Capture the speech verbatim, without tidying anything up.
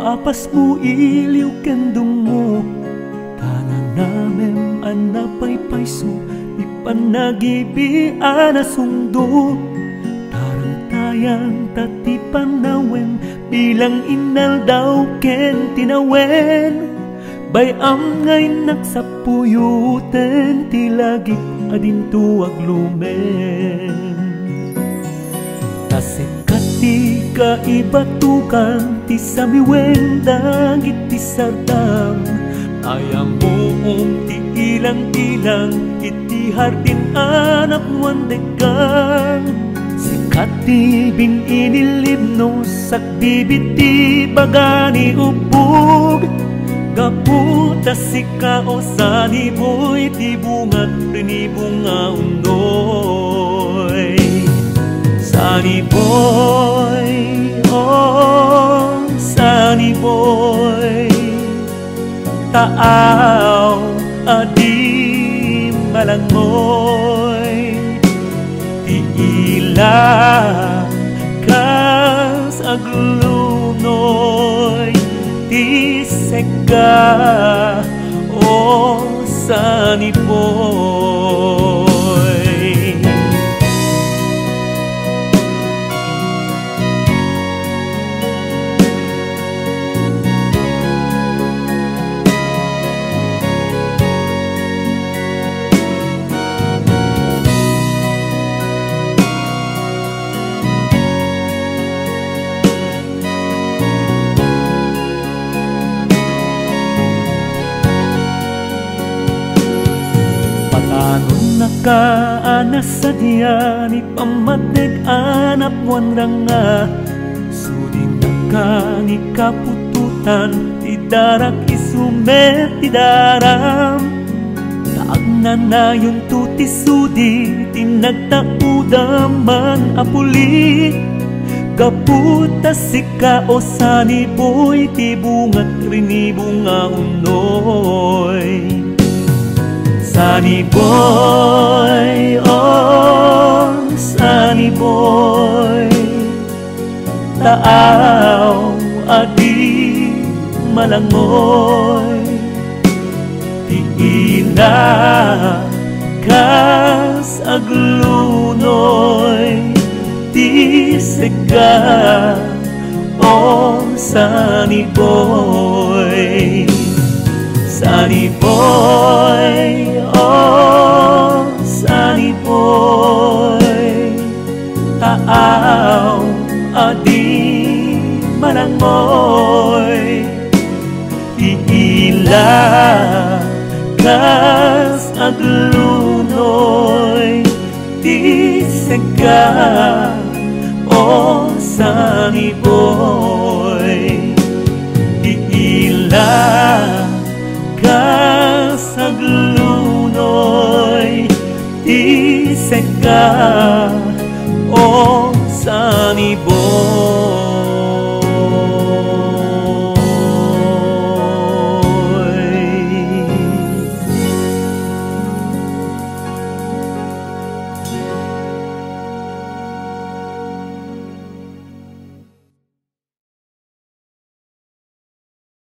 Apasmo iliw ken dungngo, ta nanamem a napaypayso ti pannagibi a nasungdo. Tarangtayan ta ti pannawem bilang inaldaw ken tinawen. Bay-am nga innak sapuyoten ti lagip a dinto aglumen. Ta sika ti kaibatokan ti samiwen dagiti sardam, ay ammoom ti ilang-ilang iti hardin a napnuan dekkan. Sika ti bin-i ni Libno, sakbibit ti baga ni Ubbog. Gapu ta sika, o Sunny Boy, ti bungat rinibunga unnoy. Sunny Boy, o Sunny Boy, taaw a di malangoy. Ti ila kas aglunoy ti sika, o Sunny Boy. Patanonnaka a nasadian ni pammatneg a napnuan ranga. Sudinaka ni kaputotan ti darak isu met ti daram. Ta agnanayonto ti sudi ti nagtaudam man a puli. Gapu ta sika, o Sunny Boy, ti bungat rinibunga unnoy. Sunny Boy, o Sunny Boy, taaw a di malangoy. Ti ila kas aglunoy ti sika, o Sunny Boy. Sunny Boy, o Sunny Boy, taaw a di malangoy. Ti ila kas aglunoy ti sika, o Sunny Boy. Ti ila kas aglunoy ti sika, o Sunny Boy.